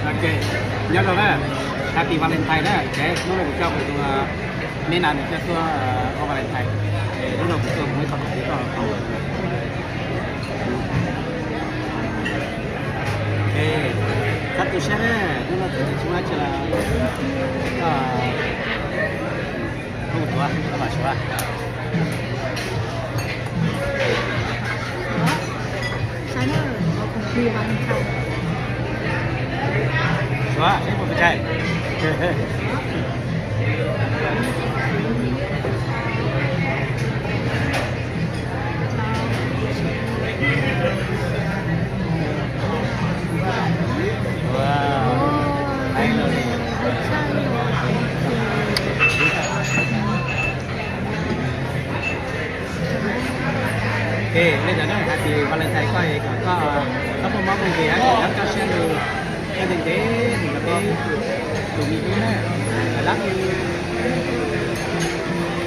Ok, nyob zoo na, Happy Valentine na. Ok, hnub no kuv coj kuv tus me nas nws coj tuaj ua Valentine. Hnub no kuv tuaj kuv muaj ib qho khoom pub koj. Ok, txhob tu siab na, hnub no txawm tsis muaj dab tsi los koj hlub kuv tuaj, koj mam suav. Suav, seb puas pes tsawg. Wow, thank you. Ok, nej cov no happy Valentine koj es kom koj txhob muaj mob muaj nkeeg, kom nyob koj siab lug, koj ntev ntev mus nrog peb tus me tub na. I love you.